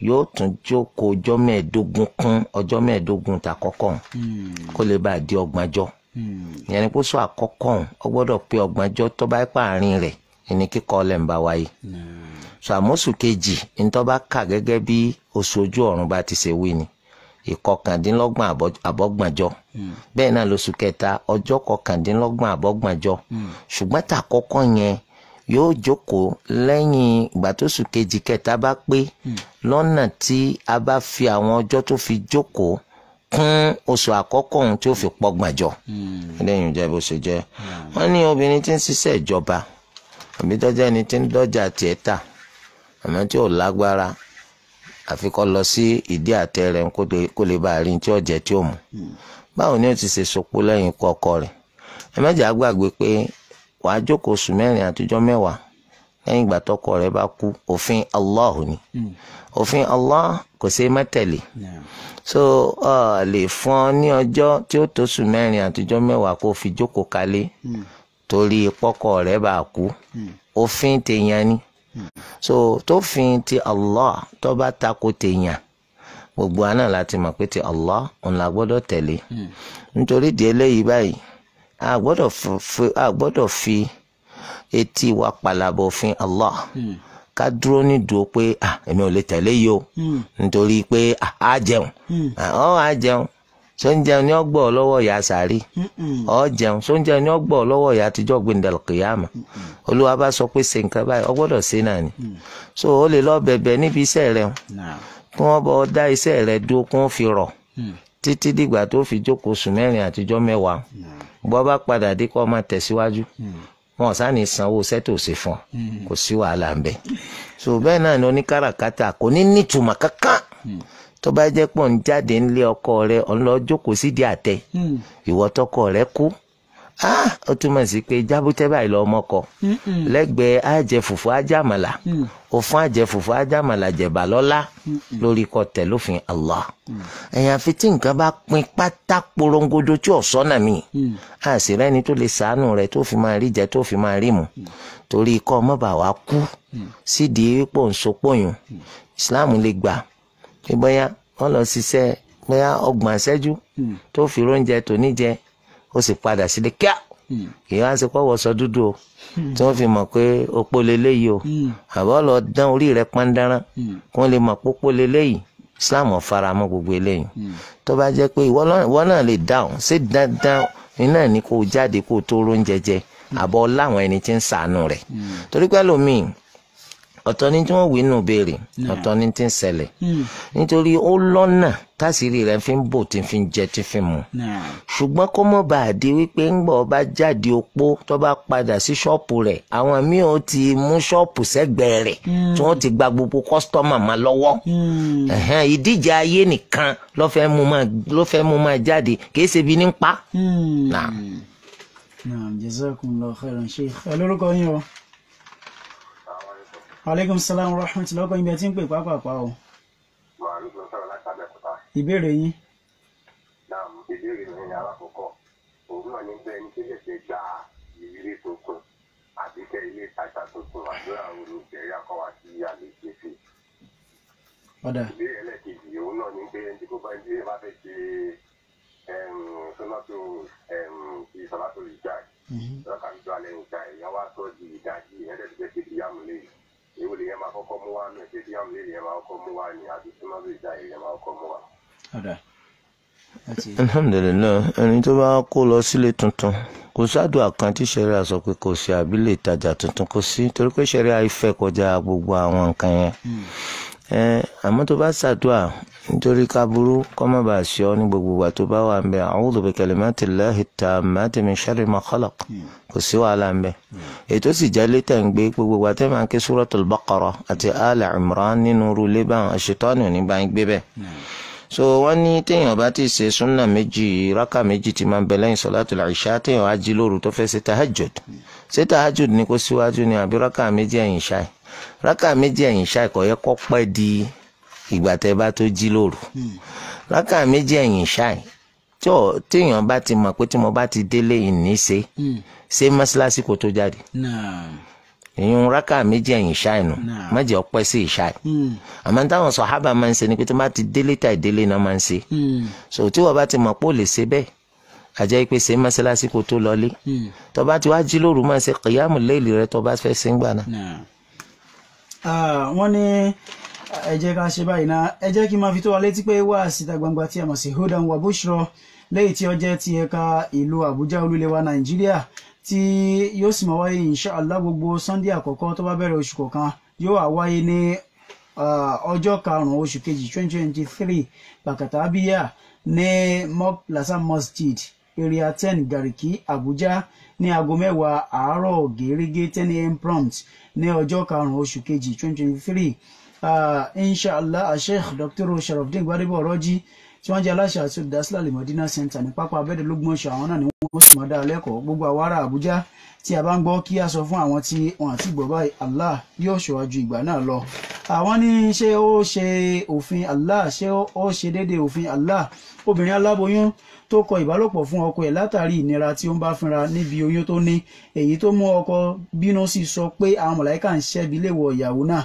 yóò tún jókòó ọjọ́ 15 kún ọjọ́ 15 tàkọ́kọ́ kó lè bá a di ọgbọ̀njọ́. Ìyẹn ni kó sọ àkọ́kọ́ ó gbọ́dọ̀ pé ọgbọ̀njọ́ tó bá pààrin rẹ̀ ní kíkọ́ ọlẹ̀ ń bá wáyé. So àmọ́sù kejì ní tó bá kà gẹ́gẹ́ bí oṣù ojú ọ̀run bá ti ṣe wí ni 29 àbọ̀gbọ̀njọ́. Bẹ́ẹ̀ náà lóṣù kẹta ọjọ́ 29 àbọ̀gbọ̀njọ́. Ṣùgbọ́n tàkọ́kọ́ yẹn yóò jókòó lẹ́yìn ìgbà tó oṣù kejì kẹta bá pé, lọ́nà tí a bá fi àwọn ọjọ́ tó fi jókòó kún oṣù àkọ́kọ́ ohun tí ó fi pọ́gbọ̀njọ́. Lẹ́yìn ìjẹ́ bó ṣe jẹ́. Wọ́n ní obìnrin tí ń ṣiṣẹ́ ìjọba àbí tọ́jà ẹni tí ń dọ́jà tiẹ̀ tà, àmọ́ tí ò lágbára àfi kó lọ sí ìdí àtẹ rẹ̀ kó lè bá a rí tí ó jẹ tí ó mu. Báwo ni ó ti ṣe sopó lẹ́yìn ikú ọkọ rẹ̀? Ẹ má jẹ́ á gbàgbé pé wàá jókòó oṣù 4 àtijọ́ 10 lẹ́yìn ìgbà tọkọ rẹ̀ bá kú. Òfin Allah ni. Òfin Allah kò ṣeé má tẹ̀lé. So lè fún ọ ní ọjọ́ tí ó tó oṣù 4 àtijọ́ 10 kó fi jókòó kalẹ̀ torí pọ́kọ rẹ̀ bá kú. Òfin tèèyàn ni. So tófin ti Allah tó bá tako tèèyàn, gbogbo àná láti mọ̀ pé ti Allah òun la gbọ́dọ̀ tẹ̀lé. Nítorí di eléyìí báyìí, a gbọ́dọ̀ fi etí wa pàlàbọ̀ òfin Allah, ká dúró nídùú pé èmi ò lè tẹ̀lé yìí o, nítorí pé a jẹun, ọ a jẹun, sóúnjẹun ni ó gbọ́ ọ lọ́wọ́ ìyá sàárì, ọ jẹun, sóúnjẹun ni ó gbọ́ ọ lọ́wọ́ ìyá àtijọ́ gbẹ̀ndẹ̀lùkìyàmà. Olúwa bá sọ pé ṣe nǹkan báyìí, ọ gbọ́dọ̀ ṣe náà ni. So ó lè lọ bẹ̀bẹ̀ níbi iṣẹ́ rẹ, kí wọ́n bọ́ dá iṣẹ́ rẹ dúró kí wọ́n fi rọ̀ títí dìgbà tó fi jókòó oṣù 4 àtijọ́ 10. Bọ́ bá padà dé kó máa tẹ̀síwájú, wọn ò sáà ní sanwó sẹ́tò ṣe fún ọ, kò sí wàhálà ń bẹ. So bẹ́ẹ̀ náà ni oníkàràkátà kò ní nítumọ̀ kankan tó bá jẹ́ pọ̀ ń jáde ńlé ọkọ rẹ, ọ̀n lọ jókòó sídìí àtẹ, ìwọ tọkọ rẹ kú, ó túmọ̀ sí pé jábútẹ́ báyìí lọ ọmọkọ lẹ́gbẹ̀ẹ́ àjẹ fùfú àjàmàlà, òfun àjẹ fùfú àjàmàlà jẹ̀bà lọ́lá lórí kọ tẹ̀ lófin Allah. Ẹ̀yìn àfi tí nǹkan bá pin pátá porongodo tí ò sọ́nà mi, a sì rẹ́ni tó lè sàánú rẹ tó fi máa rí jẹ tó fi máa rí mu, torí ikọ́ ọmọ bà wá kú sídìí pò ń sopóyún. Islam lè gbà pé bóyá wọ́n lọ ṣiṣẹ́ bóyá 30 ìṣẹ́jú tó fi róúnjẹ tó níjẹ, ó sì padà sílé kíá. Kì í wá ṣe pọ́wọ́ sọ dúdú o, tí wọ́n fi mọ̀ pé opó leléyìí o, àbọ̀ lọ dán orí rẹ̀ pọ́ndáran kí wọ́n lè mọ̀ pé opó leléyìí. Islam ò fara mọ́ gbogbo eléyìí. Tó bá jẹ́ pé ìwọ náà lè dáhùn, ṣé dandan iná ní kó jáde kó tó róúnjẹ jẹ, àbọ̀ láwọn ẹni tí ń ṣàánú rẹ̀? Torí pé lómi Ọ̀tọ̀ ni tí wọ́n wí nù béèrè, ọ̀tọ̀ ni tí ń ṣẹlẹ̀. Nítorí ó lọ́nà tásìrì rẹ̀ fi ń bò tí fi ń jẹ tí fi ń mu. Ṣùgbọ́n kó mọ̀ bá a di wípé ńgbọ̀ bá jáde opó tó bá padà sí ṣọ́ọ̀pù rẹ̀, àwọn míì ó ti mú ṣọ́ọ̀pù sẹ́gbẹ̀ẹ́ rẹ̀ tí wọ́n ti gba gbogbo kọ́sítọ́mà máa lọ́wọ́. Ìdíje ayé nìkan ló fẹ́ mú máa jáde, kì í ṣe bí ní pa. Naam, jazakumullahu khairan Sheikh. Ẹ lórúkọ yín o. Aleykum salaam wa rahmatullahi. Ọkọ ibi ẹ ti ń pè pápápá o. Ìbéèrè yín. Naam, ìbéèrè mi ni alákọ̀ọ́kọ́. Òun náà ní bẹ́ẹ̀ ní kílẹ̀ ṣe gba ìrírí tuntun àbí kẹ́ ilé ìtajà tuntun àdúrà olùjẹ́rí akọ́wà sí àlejò ṣe. Ọ̀dà. Ìbéèrè ẹlẹ́kejì òun náà ní pé ẹni tí kò bá ẹni tí bá fẹ́ ṣe sọ́nàtò ti sọ́nàtò ìjà lọ́kà tó alẹ́ ìjà ìyá wa sọ di ìdájí ẹ̀ẹ́dẹ́gbẹ́ ṣe ìyàmúlẹ̀ yìí. Èwo lè yẹn máa kọ́kọ́ mú wá ní ẹ̀ṣẹ̀ ìyàmúlẹ̀ yẹn máa kọ́kọ́ mú wá ní àbí sọ́nàtò ìjà yẹn máa kọ́kọ́ mú wá. Ọ̀dà. Alhamdulilayi, ẹni tó bá kó lọ sílé tuntun kò sádùá kan tí ṣẹ̀ríà sọ pé kò sí àbílẹ̀ ìtajà tuntun kò sí, torí pé ṣẹ̀ríà ìfẹ́ kọjá gbogbo àwọn nǹkan yẹn. Àmọ́ tó bá ṣàdúà nítorí kábúrú kó má bàa ṣe ọ́ ní gbogbo ìgbà tó bá wà ń bẹ, a'udhu bi kalimatillahi tammati min sharri ma khalaq, kò sí wàhálà ń bẹ. Ètò sì jẹ́ létà ń gbé gbogbo ìgbà tẹ́ máa ń ké Suratul Baqara àti Al Imran nínú rúlé báwọn àṣetọ́ni ò ní bá ń gbé bẹ́ẹ̀. So wọ́n ní téèyàn bá ti ṣe súnà méjì rákà méjì tí máa ń bẹ lẹ́yìn sọ̀látùl ìṣá, téèyàn á jí lóru tó fẹ́ ṣe tahajjud, ṣe tahajjud ni kó síwájú ni àbí rákà méjì ẹ̀yìn ṣáì? Rákà méjì ẹ̀yìn ṣáì kò yẹ kó pẹ́ di ìgbà tẹ́ bá tó jí lóru. Rákà méjì ẹ̀yìn ṣáì téèyàn bá ti mọ̀ pé tí mo bá ti délé ìní ṣe ṣe mọ́ṣáláṣí kó tó jáde, ìyún rákà méjì ẹ̀yìn ṣáì nù, má jẹ́ ọpẹ́ sí ìṣáì. Àmọ́ táwọn sàhábà máa ń ṣe ni pé tó bá ti délé tàì délé náà máa ń ṣe. So tí wọ́n bá ti mọ̀ pé ó lè ṣe bẹ́ẹ̀, àjẹ́ pé ṣe mọ́ṣáláṣí kó tó lọlé. Tó bá ti wá jí lóru máa ṣe kìyàmù léèlì rẹ tó bá fẹ́ ṣe ń gbà náà. Wọ́n ní ẹ jẹ́ ká ṣe báyìí náà, ẹ jẹ́ kí n máa fi tó wa létí pé wá síta gbangba tí a mọ̀ sí Hudan wa Bushra lẹ́yìn tí ó jẹ́ ti ẹ̀ka ìlú Àbújá olúlé wa Nàìjíríà, tí yóò sì máa wáyé inshallah gbogbo Sunday àkọ́kọ́ tó bá bẹ̀rẹ̀ oṣù kọ̀ọ̀kan, yóò wá wáyé ní ọjọ́ karùn-ún oṣù kejì 2023 Bàkàtà Bíyà ní Mok Plaza Masjid Area 10 Garki Abuja ní aago 10 àárọ̀ gẹ́gẹ́ 10 a.m. prompt ní ọjọ́ karùn-ún oṣù kejì 2023. Inshallah Sheikh Dr. Sharafdin Gbadebo Ọ̀rọ̀jì tí wọ́n jẹ́ aláṣẹ àti olùdásílẹ̀ Al-Madina Center ní pápá abẹ́dẹ̀lógúnmọ̀ṣọ́, àwọn náà ni wọ́n sì máa dá lẹ́kọ̀ọ́. Gbogbo àwa ará Àbújá tí a bá ń gbọ́ kí a sọ fún àwọn tí wọ́n àti gbọ́ báyìí, Allah yóò ṣọ́wájú ìgbà náà lọ. Àwọn ní ṣé ó ṣe òfin Allah, ṣé ó ṣe déédéé òfin Allah? Obìnrin aláboyún tó kọ ìbálòpọ̀ fún ọkọ ẹ̀ látàrí ìnira tí ó ń bá fínra níbi oyún tó ní, èyí tó mú ọkọ bínú sí sọ pé àwọn mọ̀láìkà ń ṣẹ́bi léwọ̀ ìyàwó náà.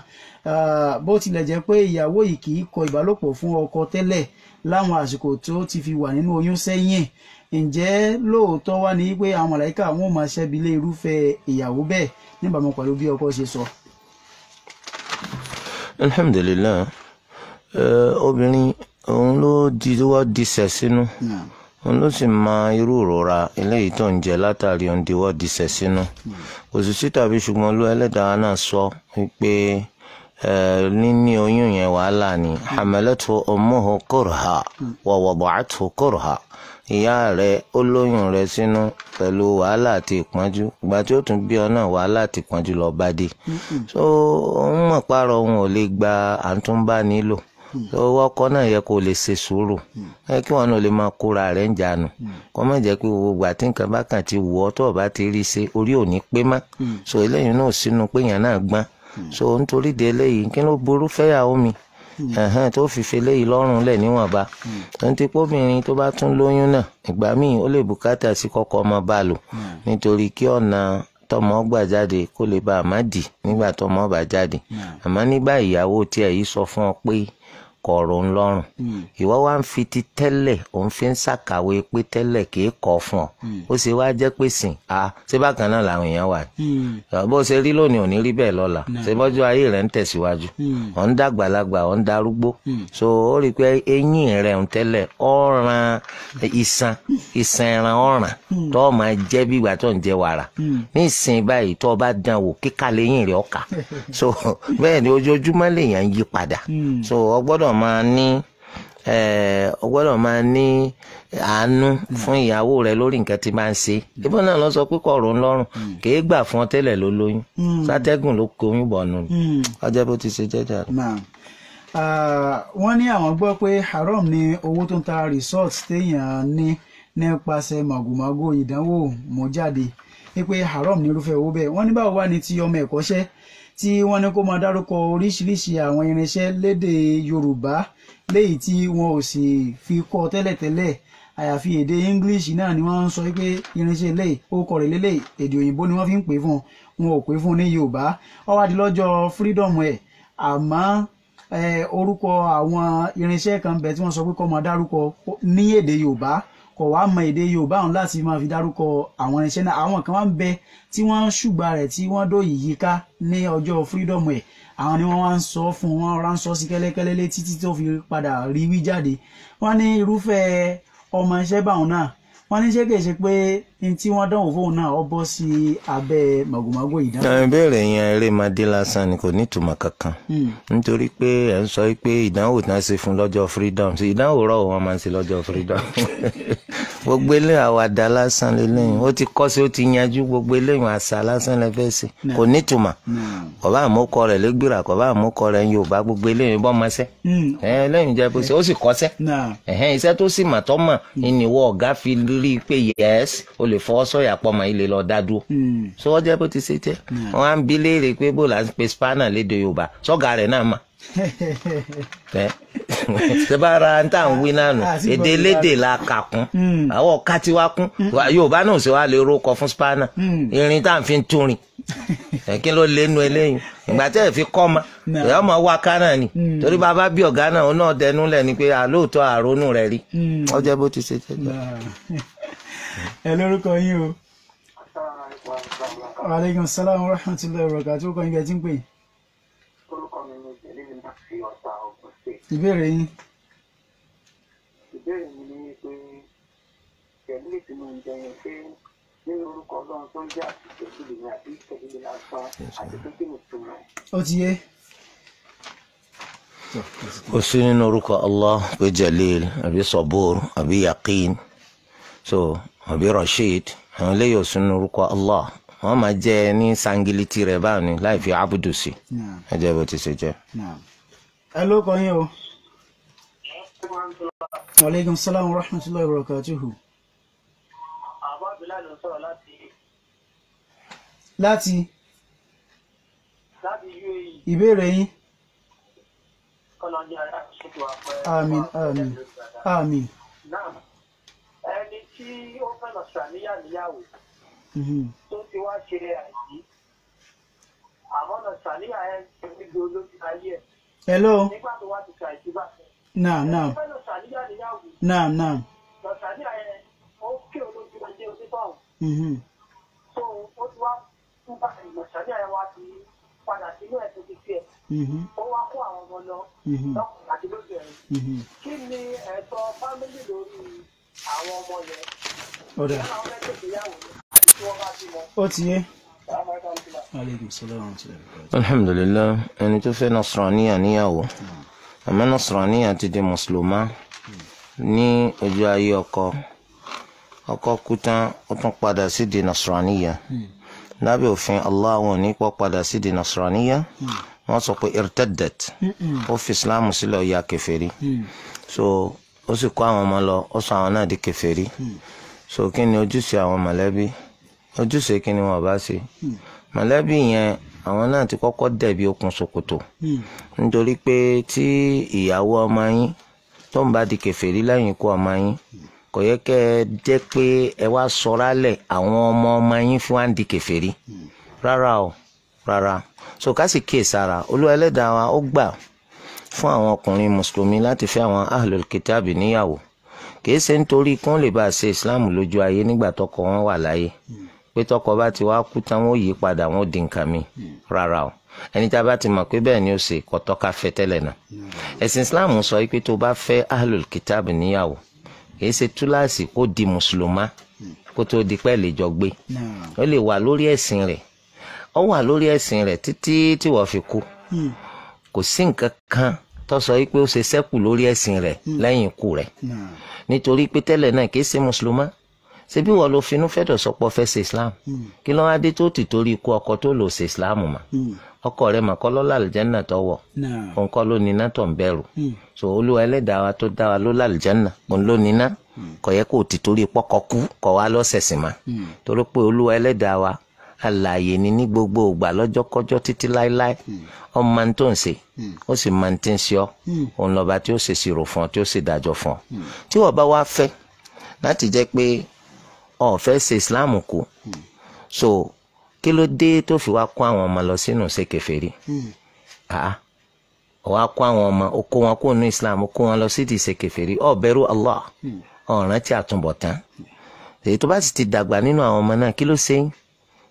Bó tilẹ̀ jẹ́ pé ìyàwó yìí kì í kọ ìbálòpọ̀ fún ọkọ tẹ́lẹ̀ láwọn àsìkò tó ti fi wà nínú oyún sẹ́yìn, ǹjẹ́ lóòótọ́ wá ní pé àwọn mọ̀láìkà wọn ò máa ṣẹ́bi lé irúfẹ́ ìyàwó bẹ́ẹ̀ níbàámu pẹ̀lú bí ọkọ ṣe sọ? Alhamdulillah, obìnrin òun ló diwọ́ disẹ̀ sínú, òun ló sì mọ irú ìrora eléyìí tó ń jẹ látàrí òun diwọ́ disẹ̀ sínú. Kò sì sí tàbí ṣùgbọ́n olú ẹlẹ́dàá náà sọ wípé níní oyún yẹn wàhálà ni, hamalathu ummuhu kurha wa wada'athu kurha, ìyá rẹ̀ ó lóyún rẹ̀ sínú pẹ̀lú wàhálà àti ìpọ́njú, ìgbà tí ó tún bí ọ náà wàhálà àti ìpọ́njú lọ bá dé. So òun mọ̀ pààrọ̀ òun ò lè gba àtúnbá nílò, so ọkọ náà yẹ kó lè ṣe sùúrù, ẹ kí wọn náà lè máa kóra rẹ̀ ń jánu, kó má jẹ́ pé gbogbo ìgbà tí nǹkan bá kàn ti wù ọ́ tó o bá ti rí ṣe orí ò ní pé má. So eléyìí náà sínú pé èèyàn náà gbọ́n. So nítorí de eléyìí kí ló burú fẹ́yàwó mi tó fi fi eléyìí lọ́rùn lẹ̀ níwọ̀nba. Tó ń ti pọ́bìnrin tó bá tún lóyún náà ìgbà míì ó lè bùkátà sí kọ́kọ́ ọmọ bá lò, nítorí kí ọ̀nà tọmọ gbà jáde kó lè bá a má dì nígbà tọmọ bá jáde. Àmọ́ nígbà ìyàwó tiẹ̀ yìí sọ fún ọ pé Kọ̀ọ̀rọ̀ ńlọ́rùn. Ìwọ wá ń fi ti tẹ́lẹ̀ òun fi ń ṣàkàwé pé tẹ́lẹ̀ kì í kọ́ fún ọ. Ó ṣe wá jẹ́ pé sìn á ṣé bákan náà làwọn èèyàn wà. Bó ṣe rí lónìí ò ní rí bẹ́ẹ̀ lọ́la. Ṣé bọ́jú ayé rẹ̀ ń tẹ̀síwájú. Ò ń dàgbàlagbà, ò ń darúgbó. So ó rí i pé eyín rẹ̀ ń tẹ́lẹ̀ ọ̀ràn iṣan iṣan ẹran ọ̀ràn tó máa jẹ́ bí ìgbà tó ń jẹ wàrà. Ní ìsìn báyìí tó o bá dán wò kíkà lẹ́yìn rẹ̀ ọ̀kà. So bẹ́ẹ̀ ni ojoojúmọ́ lèèyàn ń yí padà. So o gbọ́dọ̀ máa ní o gbọ́dọ̀ máa ní àánú fún ìyàwó rẹ lórí nǹkan tí máa ń ṣe. Ibò náà lọ sọ pé kọ̀ọ̀rọ̀ ńlọ́rùn kì í gbà fún ọ tẹ́lẹ̀ ló lóyún. Sátẹ́gùn ló koyún bọ̀nù. Ọjọ́ bó ti ṣe jẹ́jà. Wọ́n ní àwọn gbọ́ pé haram ni owó tó ń ta resort téèyàn ní nípasẹ̀ màgòmágó ìdánwò mú jáde, wípé haram ní irúfẹ́ owó bẹ́ẹ̀. Wọ́n ní báwo wá ní ti ọmọ ẹ̀kọ́ṣẹ́ tí wọ́n ní kó máa dárúkọ oríṣiríṣi àwọn irinṣẹ́ lédè Yorùbá léyìí tí wọn ò sì fi kọ́ tẹ́lẹ̀tẹ́lẹ̀, àyàfi èdè English náà ni wọ́n ń sọ pé irinṣẹ́ eléyìí ó kọ rẹ̀ lélẹ̀, èdè òyìnbó ni wọ́n fi ń pè fún wọn, ò pè fún ní Yorùbá. Ó wá di lọ́jọ́ freedom ẹ̀, àmọ́ orúkọ àwọn irinṣẹ́ kan bẹ̀ tí wọ́n sọ pé kó máa dárúkọ ní èdè Yorùbá, kò wá mọ èdè Yorùbá ọ̀hún láti máa fi dárúkọ àwọn irinṣẹ́ náà. Àwọn kan wá ń bẹ tí wọ́n ń ṣùgbà rẹ̀ tí wọ́n dòyìí yíká ní ọjọ́ freedom ẹ̀, àwọn ni wọ́n wá ń sọ fún wọn, rán sọ sí kẹ́lẹ́kẹ́lẹ́ létí títí tó fi padà rí wí jáde. Wọ́n ní irúfẹ́ ọmọ iṣẹ́ báwọn náà, wọ́n ní ṣé kìí ṣe pé ní tí wọ́n dánwò fóun náà ó bọ́ sí abẹ́ màgòmágó ìdánwò. Ìbéèrè yẹn eré máa dé lásán ni, kò ní ìtumọ̀ kankan. Nítorí pé ẹ̀ ń sọ pé ìdánwò tí wọ́n ṣe fún lọ́jọ́ freedom, ṣe ìdánwò rọ̀ wọ́n máa ń ṣe lọ́jọ́ freedom. Gbogbo eléyìí àwàdà lásán lélẹ́yìn, ó ti kọ́ sí, ó ti yanjú. Gbogbo eléyìí àṣà lásán lẹ fẹ́ ṣe, kò ní ìtumọ̀. Kò bá àmúkọ rẹ̀ lẹ́gbìrà, kò bá àmúkọ rẹ̀ Yorùbá, gbogbo eléyìí bọ́ ọmọ ṣẹ́. Eléyìí jẹ́ bó ṣe, ó sì kọ́ṣẹ́. Iṣẹ́ tó sì mà tọ́ mọ̀ ìníwọ̀ ọ̀gá fi rí i pé yẹ́s o lè fọwọ́ sọ̀yà pọ̀ mọ́ ilé lọ dá dúró. So wọ́n jẹ́ bó ti ṣe jẹ́. Wọ́n á ń bi léèrè pé bó là ń pe spanner lédè Yorùbá, sọ́gà rẹ̀ náà mà. Ṣé bá ra ń tà ń wí náà nù, èdè lédè la kà kún, àwọn ọ̀ka tí wá kún, Yorùbá náà sì wá lè rókọ fún spanner, irin tá à ń fi túrin. Kí ló lé nu eléyìí? Ìgbà tẹ́ ẹ̀ fi kọ́ ma, ìyá ọmọ wa ká náà ni, torí bàbá bí ọ̀gá náà, òun náà dẹnu lẹ̀ ni pé àlóòótọ́ àrónú rẹ̀ rí. Ó jẹ́ bó ti ṣe jẹ́. Ẹ lórúkọ yín o. Aleykum salaam wa rahmatullahi wa barakatuh. Orúkọ yín bí ẹ ti ń pè. Orúkọ mi ni Jẹ̀lílì láti Ọ̀tà, Ògùn State. Ìbéèrè yín. Ìbéèrè mi ni pé Jẹ̀lílì tí mo ń jẹ yẹn, pé nínú orúkọ Ọlọ́run tó ń jẹ́ àti Jẹ̀lílì ni àbí Jẹ̀lílì lásán, àti pé kí ni ìtumọ̀ ẹ̀? Ó ti yé. Kò sí nínú orúkọ Allah pé Jalil àbí Sabur àbí Yaqin so àbí Rashid, àwọn eléyìí ò sí nínú orúkọ Allah. Wọ́n máa jẹ́ ní sangiliti rẹ̀ báwọn ni láì fi abudu sí. Ẹ jẹ́ bó ti ṣe jẹ́. Ẹ ló kọ yín o. Aleykum salaam wa rahmatulahi wa barakatuhu. Àbá Abdullahi ló ń sọ̀rọ̀ láti. Láti. Láti UAE. Ìbéèrè yín. Kọ́nà ní ara ṣètò àpẹẹrẹ. Àmín àmín àmín. Náà ẹni tí ó fẹ́ lọ ṣàníyàn níyàwó tó ti wá ṣe àìsí, àmọ́ lọ ṣàníyàn ẹ̀ ń gbé olójú ayé ẹ̀. Hello. Nígbà tó wá ti ṣàìsí bá. Naam naam. Ẹni tó fẹ́ lọ ṣàníyàn níyàwó. Naam naam. Lọ ṣàníyàn ẹ̀ ó ké olójú ayé onítọ̀hún. So ó ti wá tún bá ìlọ ṣàníyàn ẹ̀ wá ti padà sínú ẹ̀ tó ti fi ẹ̀. Ó wá kó àwọn ọmọ lọ lọ́kùnrin àti lóbìnrin. Kí ni ẹ̀tọ́ fámílì lórí àwọn ọmọ yẹn? Ọ̀dà. Àwọn fẹ́ ṣègbéyàwó àti tí wọ́n bá bímọ. Ó ti yé. Aleykum salaam wa rahmatullahi wa barakatuh. Alhamdulillah, ẹni tó fẹ́ nasraniya níyàwó, àmọ́ nasraniya ti di mùsùlùmá ní ojú ayé ọkọ, ọkọ kú tán ó tún padà sí di nasraniya. Lábẹ́ òfin Allah, wọn ò ní pọ́ padà sí di nasraniya, wọ́n sọ pé irtaddat, ó fi islam sílẹ̀, ó ya kèfèrí. So ó sì kó àwọn ọmọ lọ, ó sọ àwọn náà di kèfèrí. So kí ni ojúṣe àwọn mọ̀lẹ́bí? Ojúṣe kí ni wọn bá ṣe? Mọ̀lẹ́bí yẹn àwọn náà ti kọ́kọ́ dẹ̀bi okùn ṣòkòtò, nítorí pé tí ìyàwó ọmọ yín tó ń bá di kèfèrí lẹ́yìn ikú ọmọ yín, kò yẹ kẹ́ ẹ jẹ́ pé ẹ wá sọra lẹ̀ àwọn ọmọ ọmọ yín fún wa ń di kèfèrí. Rárá o, rárá. So ká sì kíyè sára, Olúwa Ẹlẹ́dàá wa ó gbà fún àwọn ọkùnrin mùsùlùmí láti fẹ́ àwọn ahlul kitabi níyàwó kìí ṣe nítorí kí wọ́n lè bá a ṣe islam lójú ayé nígbà tọkọ wọn wà láyé, pé tọkọ bá ti wá kú tán wọ́n yí padà wọ́n di nǹkan mi. Rárá o, ẹni tá a bá ti mọ̀ pé bẹ́ẹ̀ ni ó ṣe kò tọ́ ká fẹ́ tẹ́lẹ̀ náà. Ẹ̀sìn islam sọ pé tó bá fẹ́ ahlul kitab níyàwó kìí ṣe túláàsì kó di mùsùlùmá kó tó di pẹ́ lè jọ gbé. Ó lè wà lórí ẹ̀sìn rẹ̀, ó wà lórí ẹ̀sìn rẹ̀ títí tí wọ́n fi kú. Kò sí nǹkan kan tó sọ pé ó ṣe ṣẹ́kù lórí ẹ̀sìn rẹ̀ lẹ́yìn ikú rẹ̀, nítorí pé tẹ́lẹ̀ náà kìí ṣe mùsùlùmá. Ṣebí wọ́n ló finú fẹ́dọ̀ sọpọ̀ fẹ́ ṣe islam, kí ló wá dé tó ti torí ikú ọkọ tó lò ṣe islam mà? Ọkọ rẹ̀ mà kọ́ ló lálùjánnà tó wọ̀, òun kọ́ ló níná tó ń bẹ̀rù. So Olúwa ẹlẹ́dàá wa tó dá wa ló lálùjánnà, òun ló níná. Kò yẹ kó ti torí pọ́kọ kú kọ́ wa lọ́sẹ̀sìn mà, torí pé Olúwa ẹlẹ́dàá wa alààyè ni ní gbogbo ìgbà lọ́jọ́kọ́jọ́ títí láéláé. Ó máa ń tó ń ṣe, ó sì máa ń tí ń ṣe ọ́. Òun lọ́ba tí ó ṣe ṣirò fún ọ, tí ó sì dájọ́ fún ọ. Tí wọ́n bá wá fẹ́ láti jẹ́ pé ó fẹ́ ṣe islam kú, so kí ló dé tó fi wá kó àwọn ọmọ lọ sínú ṣe kèfèrí? Ó wá kó àwọn ọmọ, ó kó wọn kó nínú islam, ó kó wọn lọ sídìí ṣe kèfèrí. Ó bẹ̀rù Allah, ó rántí àtúbọ̀tán. Èyí tó bá sì ti dàgbà nínú àwọn ọmọ náà, kí ló ṣe yín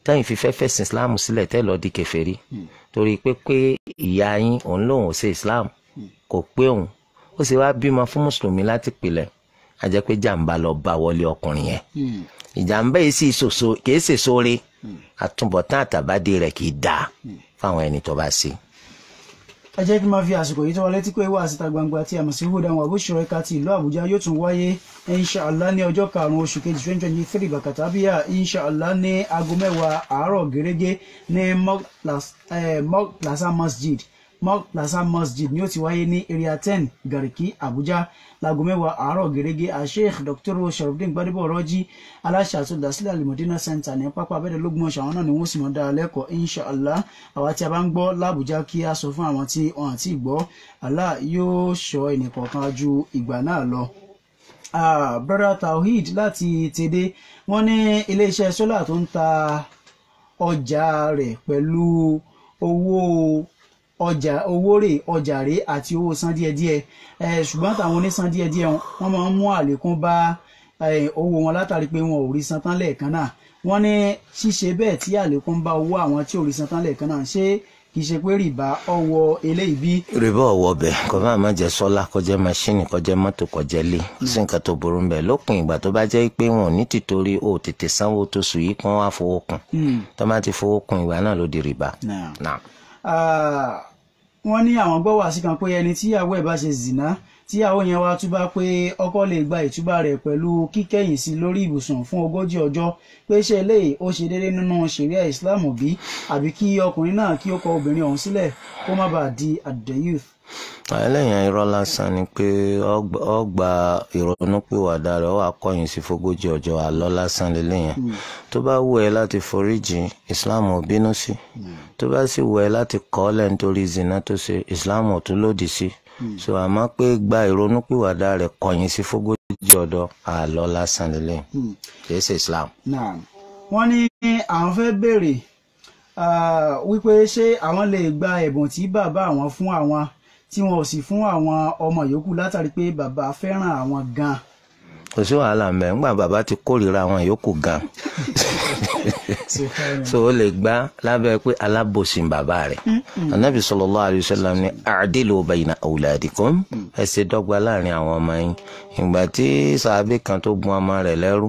táyìn fi fẹ́ fẹ̀sìn islam sílẹ̀ tẹ́ lọ́ọ́ di kèfèrí? Torí pé ìyá yín òun lòun ò ṣe islam, kò pé òun ó sì wá bímọ fún mùsùlùmí láti pìlẹ̀. A jẹ́ pé jàǹbá lọ bá wọlé ọkùnrin yẹn. Ìjàǹbá yìí sì ṣoṣo, kìí ṣe sóore. Àtúbọ̀tán àtàbádé rẹ̀ kìí dáa fáwọn ẹni tó bá ṣe. Ẹ jẹ́ kí n máa fi àsìkò yìí tó wa létí pé wá síta gbangba tí a mọ̀ sí Hudan wa Bushra ẹ̀ka ti ìlú Àbújá yóò tún wáyé inshallah ní ọjọ́ 5 oṣù kejì 2023 bàkàtàbíyà inshallah ní aago 10 àárọ̀ gẹ́gẹ́ ní Mok Plaza Masjid. Mok Plaza Masjid ni ó ti wáyé ní Area 10 Garki Abuja láago 10 àárọ̀ gẹ́gẹ́. Sheikh Dr. Sharafdin Gbadebo Rọ́jí, aláṣẹ àti olùdásílẹ̀ Al-Madina Center ní pápá abẹ́rẹ́ lógúnmọ̀ṣọ́, àwọn náà ni wọ́n sì mọ̀ dáa lẹ́kọ̀ọ́ inshallah. Àwa tí a bá ń gbọ́ l'Àbújá kí a sọ fún àwọn tí wọ́n àti gbọ́, Allah yóò ṣọ́ ẹnìkọ̀ọ̀kan ju ìgbà náà lọ. Brother Tawhid láti Tèdè, wọ́n ní iléeṣẹ́ sólà tó ń ta ọjà rẹ̀ pẹ̀lú owó ọjà, owó rè ọjà rè àti owó san díẹ̀díẹ̀, ṣùgbọ́n táwọn onísan díẹ̀díẹ̀ wọ́n máa ń mú àlékún bá owó wọn látàrí pé wọn ò rí san tán lẹ́ẹ̀kan náà. Wọ́n ní ṣíṣe bẹ́ẹ̀ tí àlékún bá owó àwọn tí ò rí san tán lẹ́ẹ̀kan náà, ṣé kì í ṣe pé rìbá ọwọ́ eléyìí bí? Rìbá ọwọ́ bẹ̀, kò bá má jẹ́ sọ́lá, kó jẹ́ máṣíìnì, kó jẹ́ mọ́tò, kó jẹ́ lé, sí nǹkan tó burú ń bẹ̀. Lópin ìgbà tó bá jẹ́ pé wọn ò ní tìtorí o tètè sanwó tó sùn yìí kí wọ́n wá fowó kún. Tó bá ti fowó kún, ìgbà náà ló di rìbá. Wọ́n ní àwọn gbọ́ wàásù kan pé ẹni tíyàwó ẹ̀ bá ṣe zìnà, tíyàwó yẹn wá túbá pé ọkọ lè gba ìtúbà rẹ̀ pẹ̀lú kíkẹ́yìn sí lórí ibùsùn fún 40 ọjọ́, pé ṣé eléyìí ó ṣe déédéé nínú ṣẹ̀ríà Islam bí, àbí kí ọkùnrin náà kí ó kọ obìnrin ọ̀hún sílẹ̀ kó má bàa di ad-dayuth? Ẹlẹ́yìn irọ́ lásán ni pé ó gba ìrònúpìwàdà rẹ̀, ó wá kọ̀yìn sí 40 ọjọ́, àlọ́ lásán lélẹ́yìn. Tó bá wù ẹ́ láti foríjì, Islam ò bínú sí. Tó bá sì wù ẹ́ láti kọ̀ ọ́ lẹ̀ nítorí zina tó ṣe, Islam ò tún lòdì sí. So àmọ́ pé gba ìrònúpìwàdà rẹ̀ kọ̀yìn sí 40 ọjọ́, àlọ́ lásán lélẹ́yìn, kì í ṣe Islam. Wọ́n ní àwọn fẹ́ béèrè wípé ṣé àwọn lè gba ẹ̀bùn tí bàbá àwọn fún àwọn tí wọn ò sì fún àwọn ọmọ yòókù látàrí pé bàbá fẹ́ràn àwọn gan. Kò sí wàhálà mẹ́, ńgbà bàbá ti kórìíra àwọn yòókù gan. So ó lè gbá lábẹ́ pé alábòsí bàbá rẹ̀. Anabi sallallahu alayhi wa sallam ní a'dilu bayna awladikum, ẹ ṣe dọ́gba láàrin àwọn ọmọ yín. Ìgbà tí sàábì kan tó gun ọmọ rẹ̀ lẹ́rú,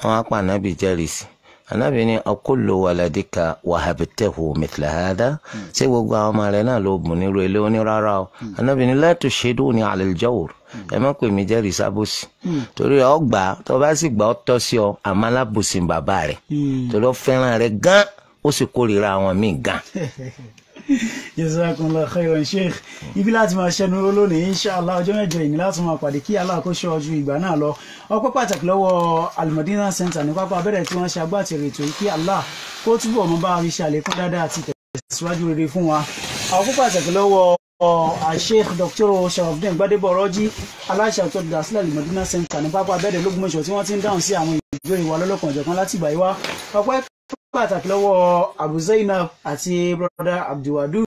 wọ́n á pa anabi jẹ́rìí sí. Anabi ní kullu waladika wahabtahu mithla hadha, ṣé gbogbo àwọn ọmọ rẹ̀ náà ló bùn nírú ilé? Ó ní rárá o. Anabi ní la tushhiduni ala al-jawr, ẹ má pè mí jẹ́rìí sábòsí, torí ọ gbà tó bá sì gbà ọ tọ́ sí ọ, àmọ́ alábòsí bàbá rẹ̀, torí ó fẹ́ràn rẹ̀ gan, ó sì kórìíra àwọn míì gan. Jazakumullahu khairan Sheikh. Ibi láti máa ṣẹnu lónìí inshallah ọjọ́ 8 ìní láti máa pàdé, kí Allah kó ṣọ́ ju ìgbà náà lọ. Ọpẹ́ pàtàkì lọ́wọ́ Al-Madina Center ní pápá abẹ́rẹ́ tí wọ́n ṣe agbátẹrù ètò yìí, kí Allah kó túbọ̀ mọ́ bá fi ṣe àlékún dáadáa àti tẹ̀síwájú rere fún wa. Ọpẹ́ pàtàkì lọ́wọ́ Sheikh Dr. Sharafdin Gbadebo Rọ́jí, aláṣẹ àti olùdásílẹ̀ Al-Madina Center ní pápá abẹ́rẹ́ lÓgbómọ̀ṣọ́ tí wọ́n ti ń dáhùn sí àwọn ìbéèrè wa lọ́lọ́kan ọ̀jọ̀kan láti ìgbà yìí wá. Ọpẹ́ pàtàkì lọ́wọ́ Abu Zainab àti brother Abdulwadud.